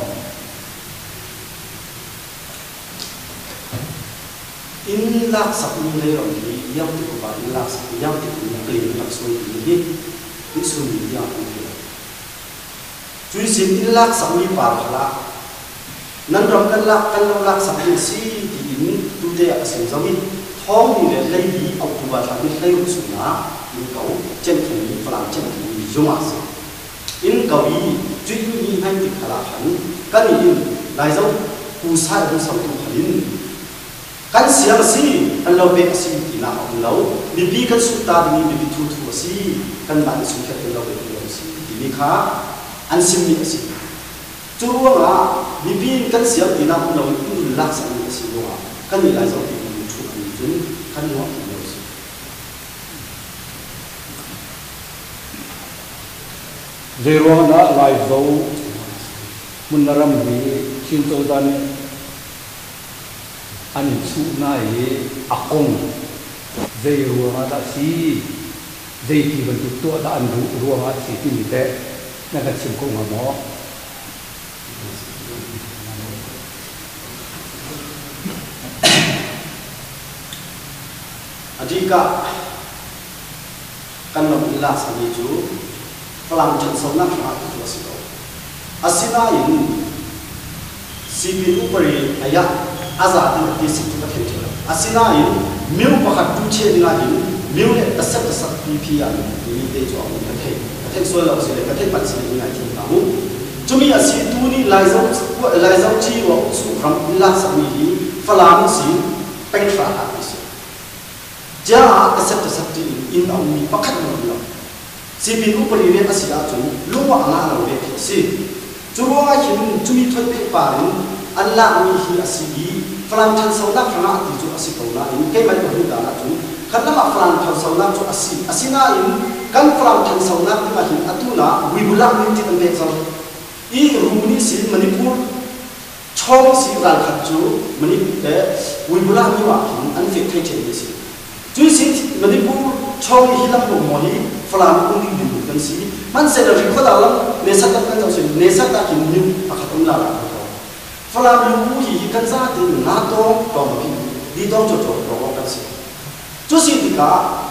Inn laksakmi lei ram hi iang ti upa inn laksak iang ti kum a klin rak suai timi hi ni sunmi tiang an thei lo. Cui sin inn laksakmi par khala Nan ram kan lak kan lo lak sak ding si tiin tute ah a sim zau i thawng ni le 14 October thla ni 16 chungah in ko Centhung ni Falam Centhung ni zung ah si. In ko i cuih ni hman tik khal ah khan kan i in Laizo Pu Sai hung samtu khal in kan siang a si, kan lo pek a si tinak a um lo. Mipi kan sungh ta ding i mipi thuthu a si, kanmah nih sungkhet kan lo pek lo a si timi kha an simmi a si. Cu ruangah mipi in kan siang tinak um lo in in lak sakmi a si ruangah kan i Laizo ti mi thu an cun kan nuah ti lo a si. Zeiruang dah Laizo hmun na ram hi Chin cozah nih an in chuh hna i a kong zei ruangah dah si, zeiti bantuk tuah dah an duh ruangah si timi teh na kan chim kho hnga maw? A dikah kan ram in lak sami cu Falam ṭhansonak hrangah ti cu a si ko. Asinain sipin upari ayah a za ding a ti si cu ka thei ṭheo lo. Asinain miu pakhat tu che ding ahhin miu le taset tasak pipi ah timi te cu a um ka thei. Ka theih sual lo si le ka theih palh si le in ngai thiam hna mu. Cumi a si tu nih Laizo Laizo ci ruah su ram in lak sakmi hi Falam si penghra ah ti si. Tiah taset tasak ti in inn a ummi pakhat hmanh um lo. Sipin upadi rian a si ahcun lung ah a ngah lo ve khi a si. Cu ruangah hin cumi thuat pehpar in an lakmi hi a si i Falam ṭhansonak hrangah ti cu a si ko nain keimah ka hmuh dan ahcun khat lam ah Falam ṭhansonak cu a si. Asinain kan Falam ṭhansonak dingah hin atu na Buibulak nih tit an pek cang i Ru nih sin Manipur chawng si ralkhat cu Manipur le Buibulak myo ah khin an fek thei ṭhen mi a si. Cuisin Manipur chawng hi lam maw hi Falam um ding ding kan si. Hmanhsehlaw rikhuat ah lam Nesat lam kan zoh sin Nesat ah khin new pakhat um la la kan ko. Falam lungpu hi hi kan za tin nga tawng tawng phi di tawng cho cho tawng kan si. Cu si tikah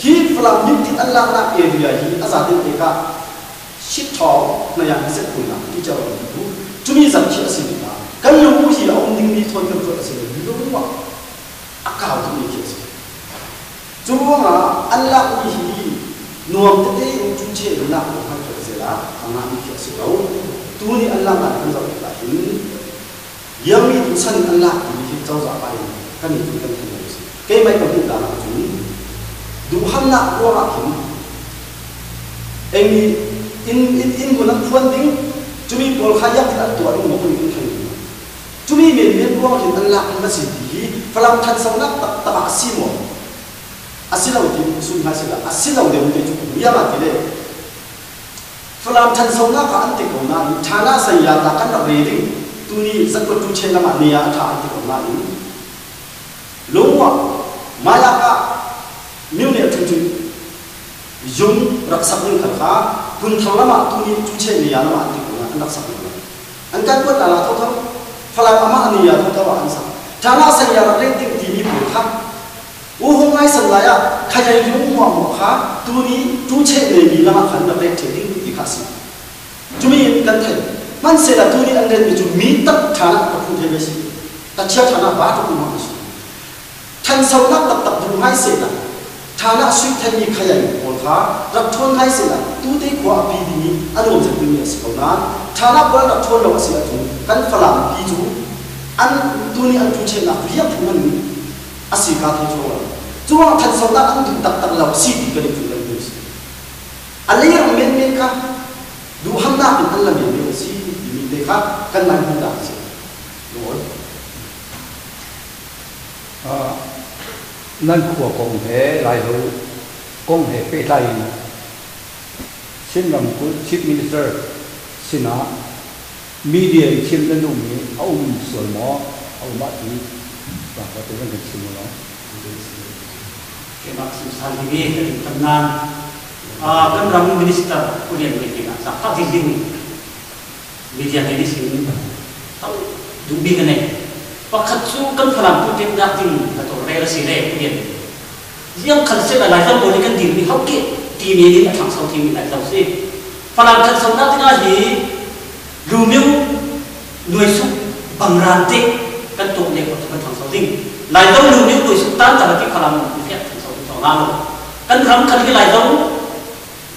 hi Falam nim tit an laknak area hi a za tin te ka shit thawng na yang hi set kun na ti chau an tu. Cumi zat khi a si tikah kan lungpu hi a um ding mi thawn kan tuat a si lung a kau tukmi khi a si. Cu ruangah an lakmi hi nuam tete in cu cheh in lak ko hngal khawh zel ah a ngahmi khi a si ko. Tu nih an lak dan kan zoh tikah hin Liangmi tu chan in an lak timi hi cozah pa in kan i kan thei lo a si. Keimah ka hmuh dan ahcun duhhamnak ruangah khin engmi in in in hmun an phuan ding cumi pawl kha yak an tuah ding maw kan in thei Cumi menmen ruang hin an lak in a si ti hi Falam ṭhansonak taktak ah a si maw? A si lo ti sum hna sila a si lo deuh te cu iang ah ti le Falam ṭhansonak ah an ti ko nain ṭhana saya ta kan rak re ding tuni zatkot tu chen lam ah ne ah a ṭha an ti ko nain lungwa mayak ah miu nih a ṭhu cu yung rak sak ding kha kha phunthar lam ah tuni cu chen ne ya lam ah an ti ko nain an rak sak lo. An kan kuat la thotho Falam amah ni ya thotho ah an sak. Ṭana san ya rak ret ding timi pawl kha u hung ngai san lai ah khayai lung muah muah kha tu ni tu cheh ne mi lam ah khan rak ret ṭhe ding ti kha a si. Cumi in kan theih. Hmanhsehlaw tu ni an ret mi cu mi tak ṭhana ka phu the ve si. Tachia ṭhana ba tuk muah si. Ṭhansonak taktak duh ngai sehla ṭhana sui thenmi khayai pawl kha rak ṭhawn ngai sehla tute khua a pi ding i a nuam cem dingmi a si ko nain ṭhana pawl rak ṭhawn lo a si ahcun kan Falam pi cu an tuni an ṭuchennak riak phung an a si ka thei chuang lo. Curuang ṭhansonak an duh taktak lo si ti kan i cuh lo mi a si. A leirang menmen kha duhhamnak in an la menmen a si timi te kha kan nai hmuh dah a si. Lord. Nan khua kong he Laizo kong he pehtlai in Chin ramkulh Chief Minister sinah media in chim nan duhmi a um sual maw? A um ahcun zaangfah tein kan chim u law. Keimah Simsan hi ka ring tam nain kan ram minister Pu Lian Ngai nih zaangfah ding media nih sin tam duhmi ka nei. Pakhat cu kan Falam pu temnak ding ka tawlrel a si le Pu Lian Ziang khan se lai Laizo pawl nih kan dirmi hauke ti men in a ṭhangso thimi Laizo si. Falam ṭhansonak dingah hi lumiu nuai suk Bangran te kan tuk ne ko kan thang so ding. Lai lo lu ni tu su tan ta ti khalam ni fiat thang so so nga lo. Kan ram khan hi lai lo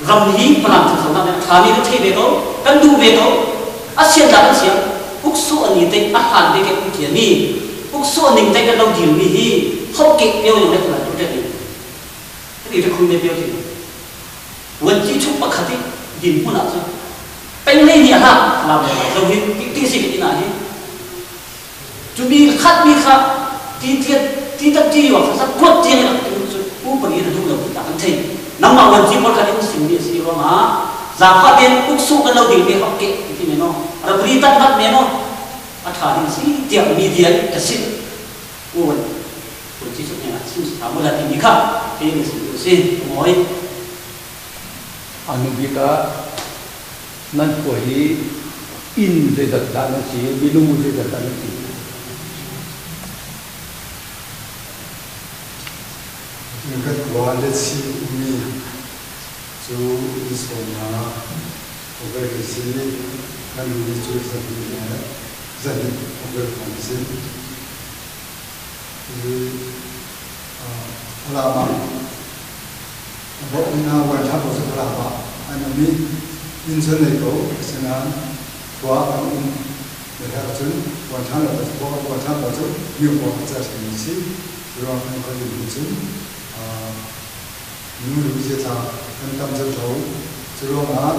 ram hi palam thang so na ne tha mi kan thei ve ko kan du ve ko a sian da kan siam uk su ani te a han ve ke uk kia mi uk su ning te kan lo dil mi hi hok ke peo yung le khala tu te ni ti te khum ne peo ti wan chi chuk pakhat i din hmun ah cun peng lei nih ha lam le lai zo hi ti si ti na hi cu mi khat mi kha ti tiat ti tak ti wa kha kuat tiang in cu u pagi na duh lo ti ta kan thei nangmah wan chi por khat in sim mi si ruang ah zafa ten uk su kan lo ding mi hok ke ti me no rabri tat mat me no a tha ding si tiang media ka sin u wan wan chi chuk ne sim sa mo la ti mi kha te ni si si moi. Anu bik ah nan khua hi inn zeizat dah nan si, minung zeizat dah nan si? Kan khua Letsi ummi cu inn sawmnak awel kan si. Kan lumi cu zahnih le zahnih awel kan si. Hi Falam ah na wan tha ko cu Falam ah an um i inn cu nei ko. Asinain khua an um le herh cun wan tha lo khua wan tha ko cu myo khua a cer mi si. Ruang kan khua din cun nu lu zia tla kan tam zau tho. Cu ruangah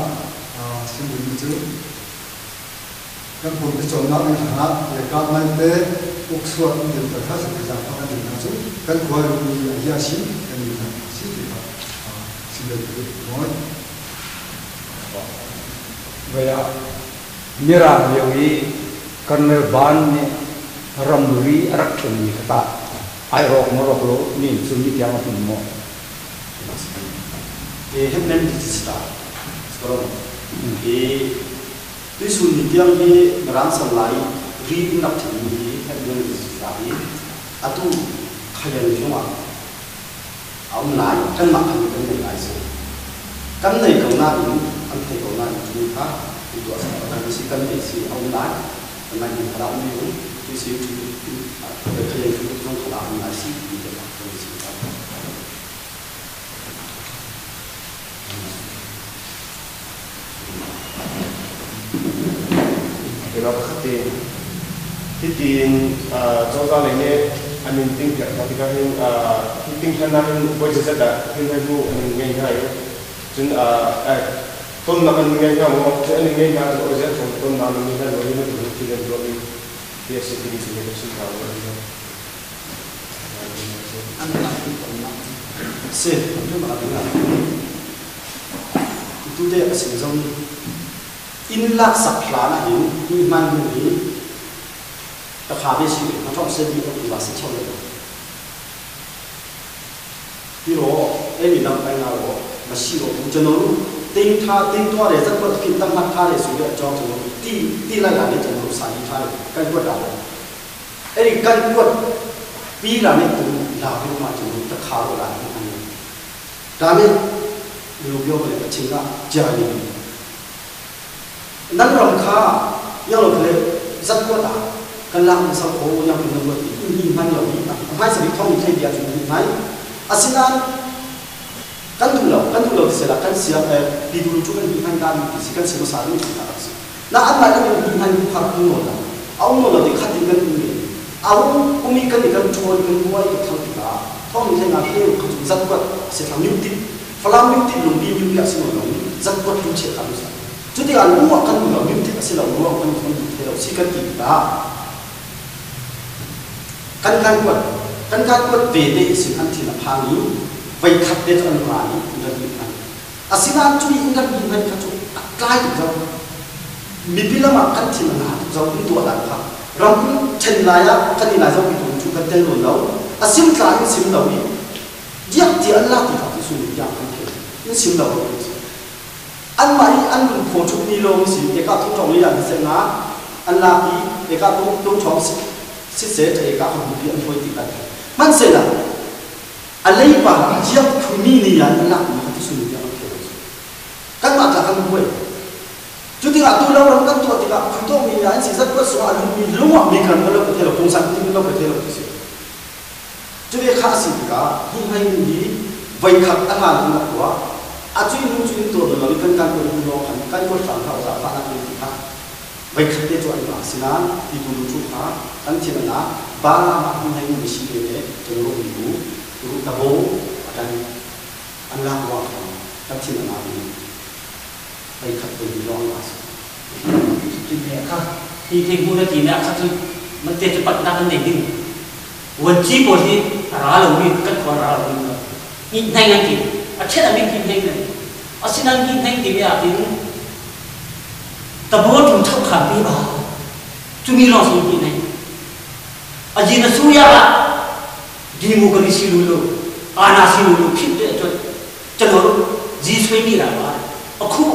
sim mi cu kan pum te cawnnak ning hrangah le ka man te uk suat in din kha sa ti zang kan din cu kan khua lu mi a hiya si kan din si ti kha sim le moi. Vaya Mirang lio i Colonel Ban nih ramri a rak ṭhenmi kha tah ai rawk maw rawk lo ni cu ni tiang a hmun maw? E hetmen ti sita skolom e tuisun ni tiang hi Mirang san lai ri in rak ṭhenmi hi hetmen ti sita hi atu khayan zongah a um lai kanmah kan kan nei lai si kan nei ko nain an thei ko nain cu kha tuah kan si kan nei si a um lai kan nai hin khala um mi tu si tu khayan cu zong khala um lai si ti te kan si. Keimah pakhat te hitin cozah lei nih an in ting piak hna tikah hin hi ting hlan ah hin voi zeizat dah hin hei hmu an in ngei hna i cun tonnak an ngei hna maw cun an in ngei hna cun oi zeat tonnak an ngei hna lo hi bantuk thil an tuah mi hi a si timi cu ka chim hna lo. Si tu te a sin zong in lak sak hlan ah hin mi hman hnu hi ka fa ve si ma thong se bi tu wa se chau le ti ro e mi lam kai nga ro ma si ro tu chano ru ting tha ting to re zat ko phin tam mat tha re su le chong chano ti ti lai la ne chano sa ni tha re kan ko da အဲ့ဒီကန်ကွတ်ပြီးလာတဲ့သူလာပြီးမှကျွန်တော်တခါတော့လာတယ်ဒါနဲ့ဘယ်လိုပြောမလဲအချိန်ကကြာနေပြီနန်ရံခါရောက်လို့လေဇတ်ကွတ်တာကလာမဆောက်ခေါ်ရောက်နေလို့ဒီမှန်လို့ဒီအမိုင်းစရိထုံးထိပြချင်ဒီမိုင်းအစနာကန်တူလောကန်တူလောဒီစလာကန်စီအပီဒူချူကန်ဒီမှန်တာဒီစီကန်စီမစာလူတာနာအမိုင်းကဒီမှန်ခါကူနော်အောင်နော်ဒီခတ်ဒီကန်ဒီအောင်อุมีกันกันชวนกันไว้กับทางติกาท่องใช้งานเที่ยวเขาจัดกดเสียทางมิวติฟลามิวติลงบีมิวอยากสิหลงจัดกดดูเช็คกันสักจุดที่อันรู้กันหลงมิวติเสียหลงรู้กันคนเที่ยวสิกันติกากันการกดกันการกดเวเดสิอันที่ละพานี้ไปขัดเดจอันรานี้อินทรีย์นั้นอาศิลาจุยอินทรีย์นั้นเขาจุใกล้ถึงเรามีพิลามากันที่ละเราตัวดันครับเราเช่นไรอะกันนี่ไรเราไปดูชุกันเต้นหนุนเราอาซิมกลายซิมเรานี่ยักที่อันลาที่เขาที่สุดยักอันเทนี่ซิมเราอันใหม่อันโผชุดนี้ลงสิเอกาทุกช่องนี่อย่างเซนะอันลาที่เอกาทุกทุกช่องสิเสจะเอกาของบุรีอันโผติกันมันเสร็จละอะไรป่ะยักคุมีนี่อย่างอันลาที่เขาที่สุดยักอันเทกันมาจากกันด้วย Cu tikah tu lo ram kan tuah tikah khuitawh mi an si zat kuat sungah a lungmi lungah mi kan lo ka thei lo pungsan ti lo ka thei lo ti si. Cu ve kha a si tikah hi hmai nu hi voi khat a hlan in a tuah a cui nu cu in tuah lo i kan kan kuat hnu lawng khan kan kuat hram kha za fah nak ti kha voi khat te cu an ma sinan ti tu lu cu kha kan thin ana ba ma hi hmai nu mi si ve le cun ru mi bu ru tabo atan an lak ruang khan kan thin ana mi voi khat voi hnih lawng a si. Cun kha hi thei hmu na ti ne kha cu man te cu patnak an nei ding vuanci pawl hi a ra lomi kan khua ra lomi hi hneng an ti a ṭhen a min hi hneng ne asinain hi hneng timi ah hin tabo ṭum thok khan pi ba cumi lawng si hi hneng a yin a su ya ah democracy lu lu ana si lu lu phit te cun ကျွန်တော်တို့ဇီဆွေးနေတာပါအခု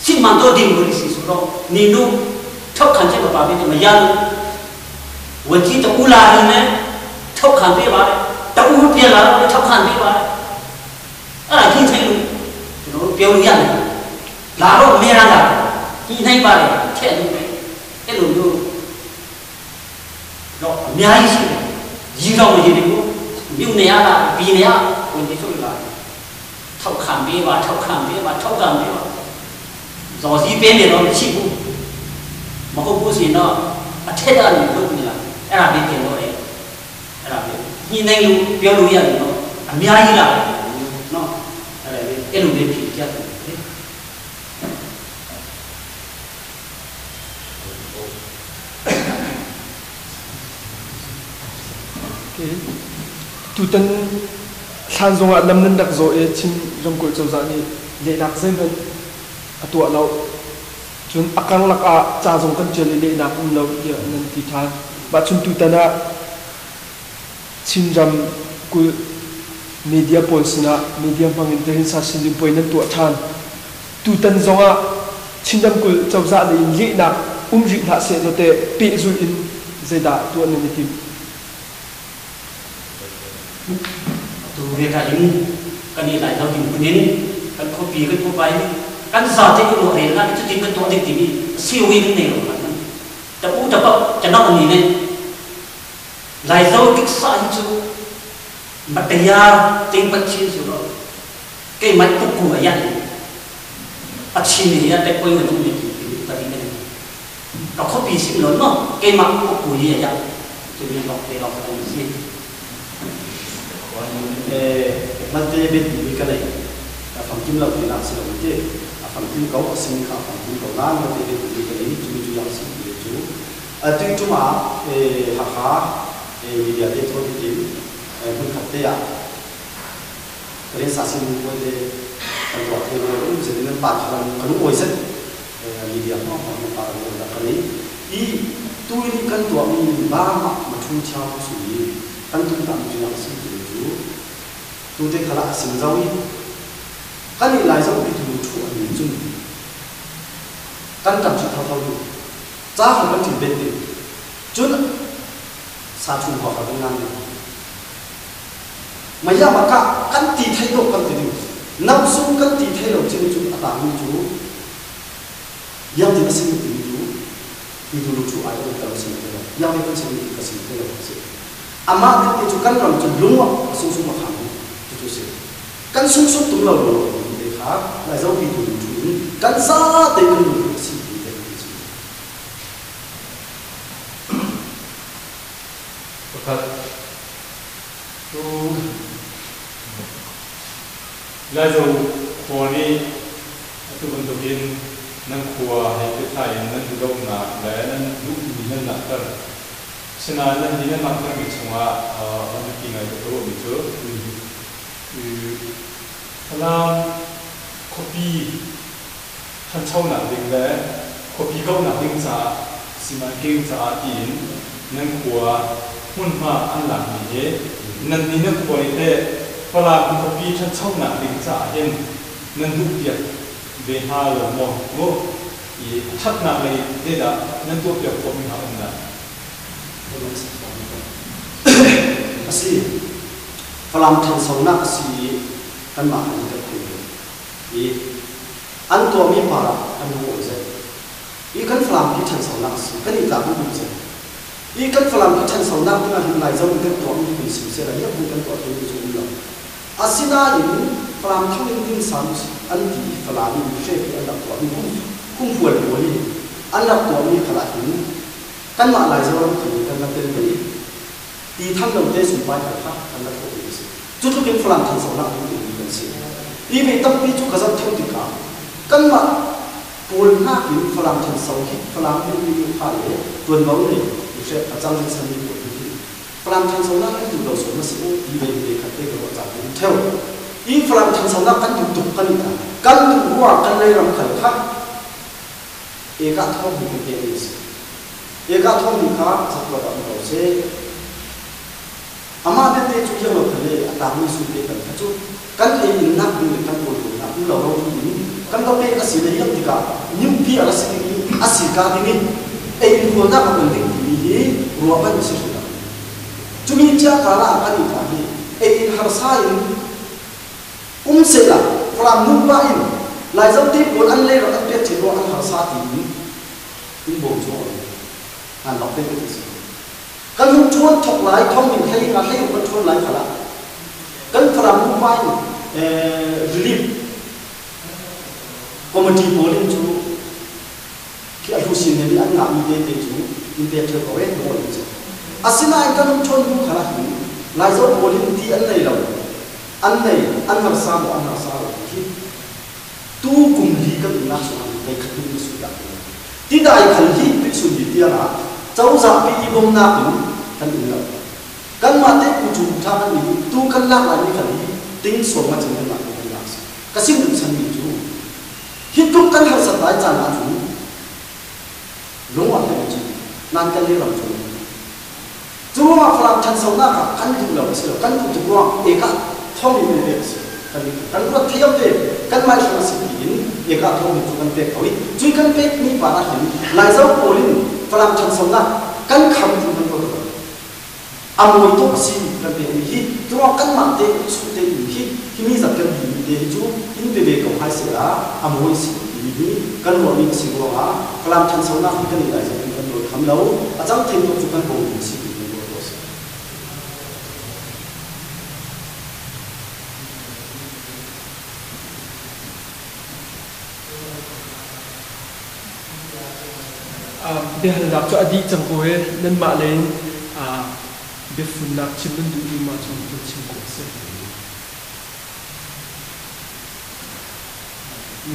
စစ်မှန်တော့ဒီမိုကရေစီဆိုတော့နင်တို့ထောက်ခံချက်မပါဘဲနဲ့မရလို့ဝန်ကြီးတူလာရင်လည်းထောက်ခံပေးပါတယ်တူပြန်လာတော့ထောက်ခံပေးပါတယ်အဲ့ဒါကြီးထိုင်လို့ကျွန်တော်တို့ပြောလို့ရတယ်လာတော့အများအားလာကြီးနိုင်ပါတယ်ထက်လို့ပဲအဲ့လိုမျိုးတော့အများကြီးရှိတယ်ကြီးတော့မကြီးတယ်ကိုမြို့နေရတာပြည်နေရဝန်ကြီးဆိုလာထောက်ခံပေးပါထောက်ခံပေးပါထောက်ခံပေးပါဇော်စီပေးနေတော့မရှိဘူးမဟုတ်ဘူးဆိုရင်တော့အထက်ကနေလုပ်နေတာအဲ့ဒါလေးပြင်တော့တယ်အဲ့ဒါလေးညှိနှိုင်းလို့ပြောလို့ရတယ်နော်အများကြီးလာနော်အဲ့ဒါလေးအဲ့လိုလေးဖြစ်ကြတယ်လေ Tutan thlan zongah lam nan rak zawh i Chin ramkulh cozah nih lehnak zeihmanh a tuah lo. Cun a karlak ah ca zong kan ṭial i lehnak um lo tiah nan ti ṭhan. Mah cun tutan ah Chin ramkulh media pawl sinah media hmangin Tahinsa Sinlin puai nan tuah ṭhan. Tutan zongah Chin ramkulh cozah lei in lehnak um rih hlah sehlaw teh pehzulh in zeidah tuah nan i timh? Atu veka in kan i lai lo ding hmun in kan khuapi kan khuapai kan zate in ruah rel na cutin kan tuah ding timi siwi kan nei lo kan ta u ta pa canok ni ne lai zo tik sa hi cu mataya ting pat chin su lo kei mat tuk ku ayan a chin ni ya te koi wa tu ni ti pa ti ne ka khuapi sim lo no keimah uk hi a cumi lawng te lawng kan si. Malte bet mi ka nei a famkim lo ti nak si lo te a famkim ko a simi kha a famkim ko na malte bet mi ka nei cumi cu yang si ti cu atu tuma Hakha media te thon ti hmun khat te ah Rin sa sin ko te kan tuah the lo um se nan pa khalan kan oi set media hma hma nan pa kan da kan i tu ni kan tuah mi ba ma ma thu chao su ni kan tum tam ju yang si ti chu tu te khala asim zau i kan i lai zau bi tu thu an ni chun kan tam chi thau thau du cha hong kan tin bet ti chun sa chung ho ka kan ngan ni maya maka kan ti thai do kan ti ding nam sung kan ti thai lo chin chu ata mi chu yang ti asim ti mi chu ti tu lu chu ai o ta sim te lo yang ni kan sim ti ka sim te lo si ama te chu kan ram chu lungwa sung sung ma kham chu chu si kan sung sung tum lo lo ti kha lai zo pi tu lu chu kan za te kan lu si ti te si. Pakhat tu Laizo khua nih atu bantukin nan khua he pehtlai in nan duhlonak le nan duhmi nan langhter. Asinain nan hi nan langhtermi chungah an biapi ngai ka ruahmi cu Falam khuapi ṭhanchonak ding le khuapi kauhnak ding caah simanking caah tiin nan khua hmunhma an lakmi hi nan nih nan khua nih teh Falam khuapi ṭhanchonak ding caah hin nan duhpiak ve hnga lo maw mu i a ṭhatnak lei zeidah nan tuahpiak khawhmi hna um dah? A si. Falam ṭhanchonak a si i kanmah kan i tel thei ve. I an tuahmi par ah kan lung awi zet. Kan Falam pi ṭhansonak a si. Kan i tlak duh si. I kan Falam pi ṭhansonak ding ah hin Laizo in kan tuahmi hi kan sim seh la hiak kan tuah thei cu um lo. Asinain Falam thang in ding sam an ti i Falam in hre hi an rak tuahmi kumfual pawl hi an rak tuahmi khal ah hin kanmah Laizo ram khal in kan rak tel ve i ti than lo te sungpai khal kha kan rak tuah mi a si. Cu tluk in Falam ṭhansonak ding timi kan si. Hi ve tampi cu ka zoh theo tikah kanmah pawl nakin Falam ṭhanso hi Falam mi fa le ṭuanvo nei i a cang in sanmi pawl hi Falam ṭhansonak kan duh lo sual ma si u ti ve ve khat te ka ruah caan um theo. Hi Falam ṭhansonak kan duh tuk kan i kan duh ruang kan leiram khal kha eka thawng mi kan pek mi a si. Eka thawng mi kha zakuat ah um ko seh. Amah belte cu iang lo kha le a tangmi sungte kan kha cu kan ei in nak ding le kan kawl nak um lo ro in kan va pek a si le iang tikah nyupi a ra si ding i a si ka ding i ei in kawlnak a on ding timi hi ruah hmanh a si hrim lo. Cumi cia kala ah kan i tla hi ei in harsa in um sehla Falam nupa in Laizo te pawl an lei rak an pek ṭhin ruah an harsa tiin in bawm cu an bak te ka si. Kan hung ṭhawn thok lai thong in hlei nga hlei kan ṭhawn lai khala kan Falam nupa in relief committee pawl in cu khi a hlu sin nih an ngahmi te te cu in pek ṭheu ko e maw in cu. Asinain kan hung ṭhawn hnu khala hin Laizo pawl in ti an nei lo, an nei, an harsa maw an harsa lo ti khi tu kum li kan umnak chungah hin voikhat hmanh na sui dah ti lo. Tidai khal hi tuisun hi tiang ah cozah pi i bawmnak in kan um lo. Kanmah te pu cu tha kan ni tu kan lak lai mi khal hi ting sawm ma cin kanmah te kan lak si. Ka sim duh chan mi cu hi tluk kan harsat lai caan ah cun lung ah hlei cu nan kan le ram cu cu ruangah Falam ṭhansonak ah kan duh lo a si lo, kan duh tuk ruang eka thong in kan pek a si. Kan ruat thiam ve, kan mai hrang a si tiin eka thong in cu kan pek ko i cui kan pek mi pa ah hin Laizo pawl in Falam ṭhansonak kan kham tu kan ruat lo. A mawi tuk a si kan pek mi hi curuang kanmah te chung te in hi hi mi zat kan ti mi te hi cu in pe ve ko hai se la a mawi si timi hi kan ruah mi a si ruangah Falam ṭhansonak hi kan i Laizo in kan ruat kham lo, a cang thei tuk cu kan bawm mi si ti kan ruat lo si. Biahalnak cu a dih cang ko i nanmah lei in biafunnak chim nan duhmi mah cu nan chim khawh a si.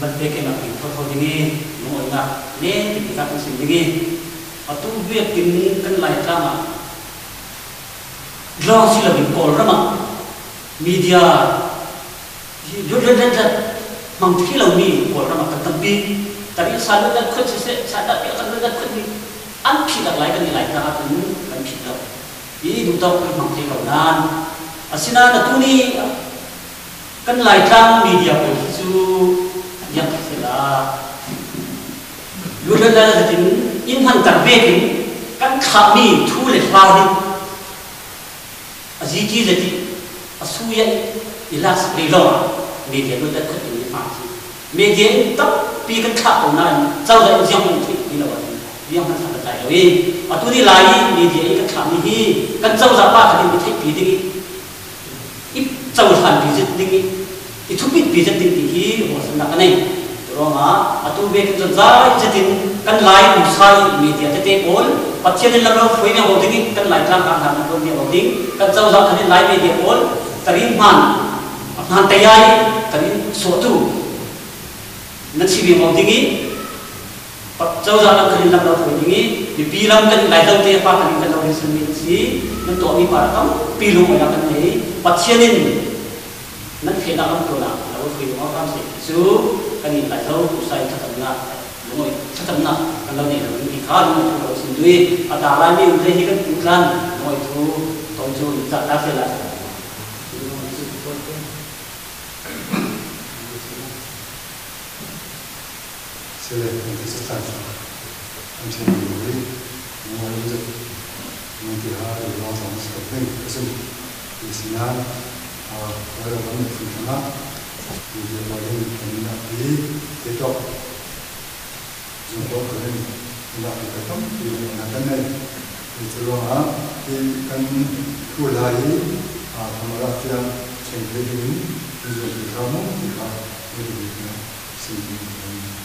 Ban pe keimah king thotho ding i lungawinak ne ti kha kan sim ding i atu biakinn kan Laitlang ah lawng si loin Kawlram ah media lut hmang thli lomi Kawlram ah kan tampi. Tari sa lut let khut siseh, sa dah kan lut let khut ni an phih lak lai kan i lai hna ahcun kan phih lo. I duhtawk kan hmang thei ko nain asinain atu ni kan Laitlang media pawl hi cu iang sila lut let let in in hmanter vekin kan khahmi thu le hla hi a ziti zeti a suya i lak sak rih lawng ah media lut let khut in i hmang si. Media in tampi kan thlah ko nain cozah in ziang hmanh theih ti lo ahcun riang hmanh kan tlai lo i atu ni lai i media i kan thlahmi hi kan cozah pa khat in i theihpi ding i i cohlan pi zet ding i i thupit pi zet ding ti hi ruahsannak ka nei. Ruangah atu ve kan zai zetin kan Lai usai media tete pawl Pathian in lam lo hruai ne ding i kan Lai tlang kan hna kan ne ding kan cozah khan in Lai media pawl tarin hman hman tayai tarin sawtu na chi ve ding i cozah lam khan in lam lo hruai ding i mipi lam kan Lai lo te pa kan kan lo hin san mi si nan tuah mi pa tam pi lung oi kan nei Pathian in nan fehnak lam tuan ah lo hruai ding ram se cu kan in lai lo usai thlacamnak lungoi thlacamnak kan lo nei lo mi kha lungoi thu lo sin dui ata lai mi um hi kan tlan lungoi thu tong chu ta ta se la. Sele kan ti sa chan an chen ni ri ngoi lu ngoi ti ha ri lo chong sa ding asum ni sina a wa ra ram ni thanga ni je ma yin kan na pi te tok Zungpawh kho in lak ka tampi na kan nei. Cu ruangah hi kan thu hla hi thamara tiang cheng thei ding in zuam ti hram mu ti kha na duh na sim ding.